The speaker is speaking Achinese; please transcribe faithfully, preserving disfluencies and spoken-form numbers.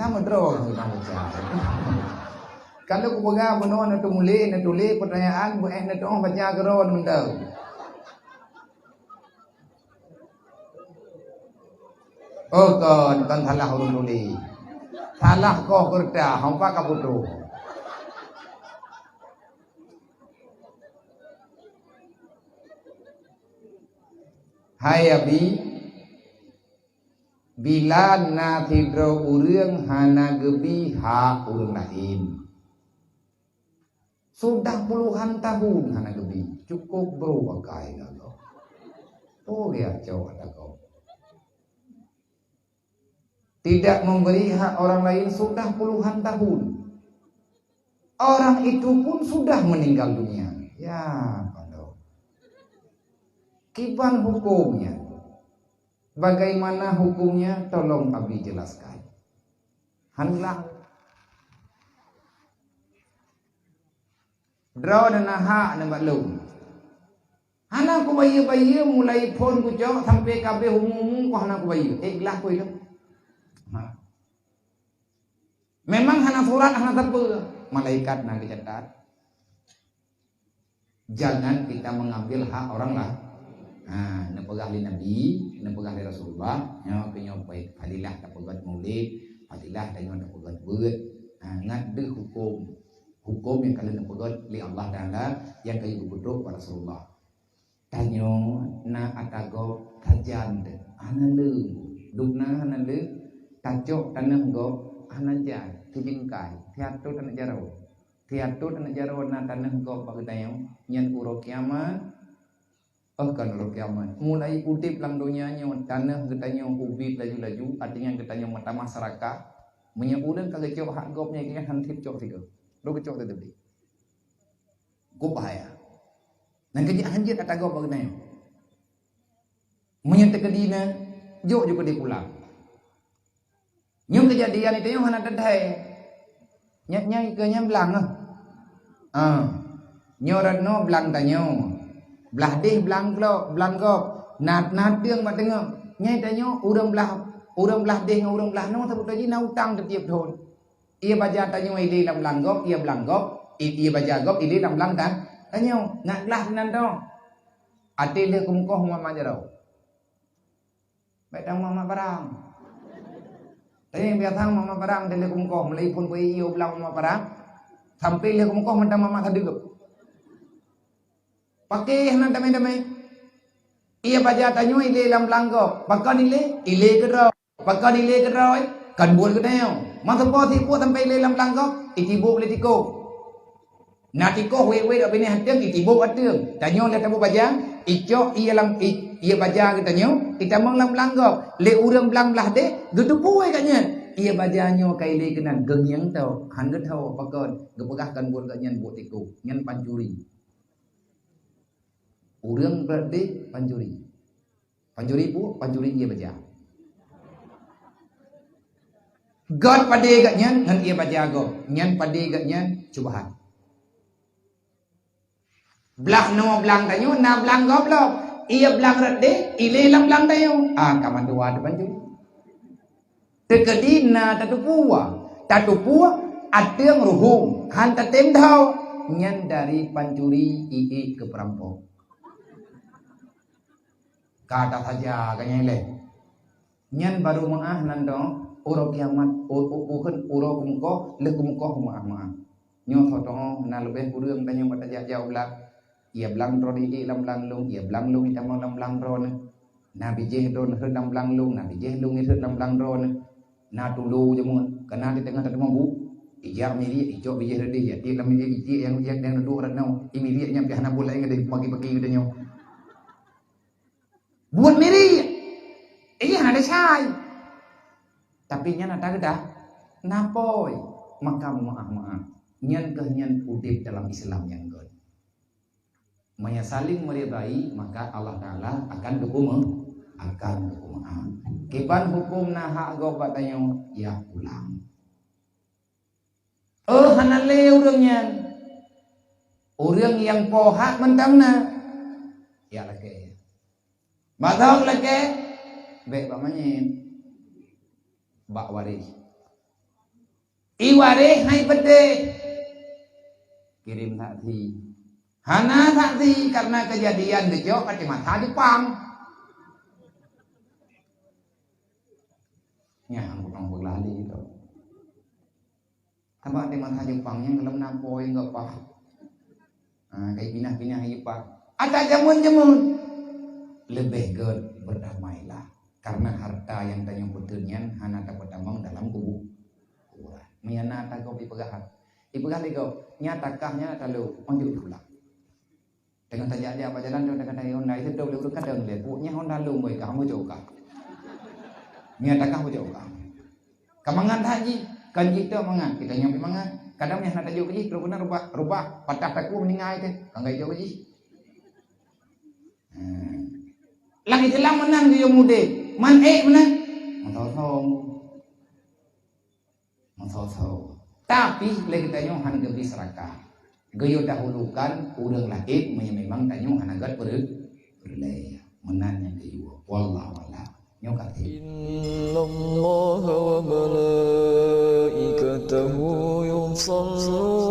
Sama droe ureuëng baca. Kalau kupeugah bunoe na teumuléh, na tuléh peutanyaan, beuéh na teuoh baca keudroe mantong. Oh kon, kon salah ureuëng tuléh. Salah koh keureuta, hampa ka putôh. Hai Abi, bila na sidroe ureuëng hana geubi hak ureuëng laén. Sudah puluhan tahun hana geubi, cukup bro akai gagau. Oh ya, cok takau. Tidak memberi hak orang lain sudah puluhan tahun. Orang itu pun sudah meninggal dunia. Ya, pado. Kiban hukumnya? Bagaimana hukumnya? Tolong Abi jelaskan. Hanlah. Droeneuh na hak nibak lôn. Hana kubayeue-bayeue, mulai phon kucok sampai ka abéh umu-umu ku hana kubayeue. Eh, glah kui tu. Ha. Memang hana surat, hana sapeue. Malaikat na geucatat. Jangan kita mengambil hak orang lain. Ha, neupeugah lé Nabi, neupeugah lé Rasulullah, nyoe keu nyoe baik. Fadilah tapeugét maulid, fadilah tanyoe tapeugét beuet. Ha, ngat deuh hukum. Hukum nyang ka lheueh neupeugét lé Allah Taala, nyang ka geupeutrok bak Rasulullah. Tanyoe na ata gob sajan teuh, hana leueng. Dubna hana leueng, tacok taneuh gob hana jan, teubingkai, siat tot aneuk jaroe. Siat tot aneuk jaroe na taneuh gob bak geutanyoe, nyan uroe kiamat. Oh, kon uroe kiamat. Mulai udeb lam donya nyoe, taneuh geutanyoe ubit laju-laju, artinya geutanyoe meutamah seurakah. Meunyoe ureuëng ka geucok hak gob nyan, gobnyan han sép cok sigoe. Lôn geucok teuh teubiet. Gob bahaya. Nyan keuh jeuet han jeuet ata gob bak geutanyoe. Meunyoe teukeudi na, jok ju keudeh pulang. Nyoe keujadian tanyoe hana teuthèe. Nyan, nyan keu nyan blang ah. Ah. Nyoe rot noe blang tanyoe. Blah deh blang gob, blang gob. Na, na teueng bak teungoh. Nyan tanyoe ureuëng blah, ureuëng blah deh ngon ureuëng blah noe saboh jih na utang tiep-tiep thon. Ie baja tanyoe ilé lam blang gob, ie blang gob, i-, ie baja gob ilé lam blang tan-, tanyoe. Ngat glah sinan tho. Até lheueh keumeukoh mama jaroe. Bèk tamong mak parang. Tapi nyang biasa mak parang, dari keumeukoh, mulai phon peuet ie blang mak parang, sampai lheueh keumeukoh mantong mak sadeup. Paké hana damai-damai. Ie baja tanyoe ilé lam blang gob. Pakon ilé? Ilé keudroe. Pakon ilé keudroe? Kon buet geutanyoe. Masa po sibuk sampai ilé lam blang gob, itibok lé tikoh. Na tikoh wék-wék bak binéh ateueng, itibok ateueng. Tanyoe lheueh taboh baja, icok ie lam, i-, ie baja geutanyoe, itamong lam blang gob. Lé ureuëng blang blah deh, geuteupeue gobnyan. Ie baja nyoe ka ilé keunan, geungieng tho, han geutho pakon, geupeugah kon buet gobnyan buet tikoh. Nyan pancuri. Ureuëng blah deh pancuri. Pancuri peue? Pancuri ie baja. Gob padé gobnyan ngon ie baja gob. Nyan padé gobnyan syubhat. Blah noe blang tanyoe na blang gob lom. Ie blang rot deh, ilé lam blang tanyoe. Ah, ka mandua teuh pancuri. Teukeudi na tateupeue. Tateupeue ateueng ruhueng, han tatem tho. Nyan dari pancuri, iék keu peurampok. Ka tasaja gobnyan ilée. Nyan barô meuáh nan dong uroe kiamat, u-, u-, ukeuen uroe keumeukoh, lheueh keumeukoh meuáh-meuáh. Nyoe soe teuh na leubeh kureueng tanyoe bak tajak-jak u blang. Ie blang droeneuh iék lam blang lôn, ie blang lôn itamong lam blang droeneuh. Na bijéh droeneuh rhot lam blang lôn, na bijéh lôn rhot lam blang droeneuh. Na tulo jameun, ka na di teungoh tateumé bu. Ijak miriek, icok bijéh reudeh, ijak tiek lam bijéh, ijak nyang, nyang, nyang dudoe rot nyoe. Imiriek nyan pih hana buet laén geutanyoe, pagi-pagi geutanyoe. Buet miri. Iya hana desya. Tapi nyan ata geudah. Napoi? Maka meuáh-meuáh. Nyan keuh nyan udeb dalam Islam nyang göt. Meunyo saling meridai, maka Allah Taala akan geupeume-, akan geupeumaaf. Kiban huköm na hak gob bak tanyoe, ya pulang. Oh, hana lé ureuëng nyan. Ureuëng nyang po hak mantong na. Ya lakée. Bak thok lakée, bék bak manyét. Bak waréh. Iwaréh hai peudeh. Kirém saksi. Hana saksi karena kejadian geucok kacamata Jepang. Nyan bukan peulali itu. Sabab di masa Jepang nyan gohlom na poi enggak pah. Ha, kai pinah-pinah ie pah. Ata jameun-jameun. Leubeh gét berdamailah. Karena harta nyang tanyoe peuteun nyan hana tapeutamong dalam kubu-, kuburan. Meunyo na ata gob ipeugah, ipeugah lé gob, nyan ata kah nyan ata lôn, manjok teupulang. Teungoh tajak-jak bak jalan tu, teungoh tajak Honda, itu tu boleh urut kadang dia. Pokoknya Honda lôn boy kah, kamu jok kah. Nyan ata kah, kamu jok kah. Ka mangat that jih, kan jih tu mangat, kita nyang pi mangat. Kadang nyang hana tajok jih, terus kena rubah, rubah, patah takue meninggai tu, kan gaya jok jih. Hmm. Lam Islam meunan geuyue mudeh, man ék meunan. Meusoe-soe. Meusoe-soe. Tapi lé geutanyoe hana geubri seurakah. Geuyue dahulukan ureuëng laén meunyoe memang tanyoe hana gét peureu-, peureulée. Meunan nyang geuyue. Wallahu a'lam. Nyoe ka treb. إن الله وملائكته يصلون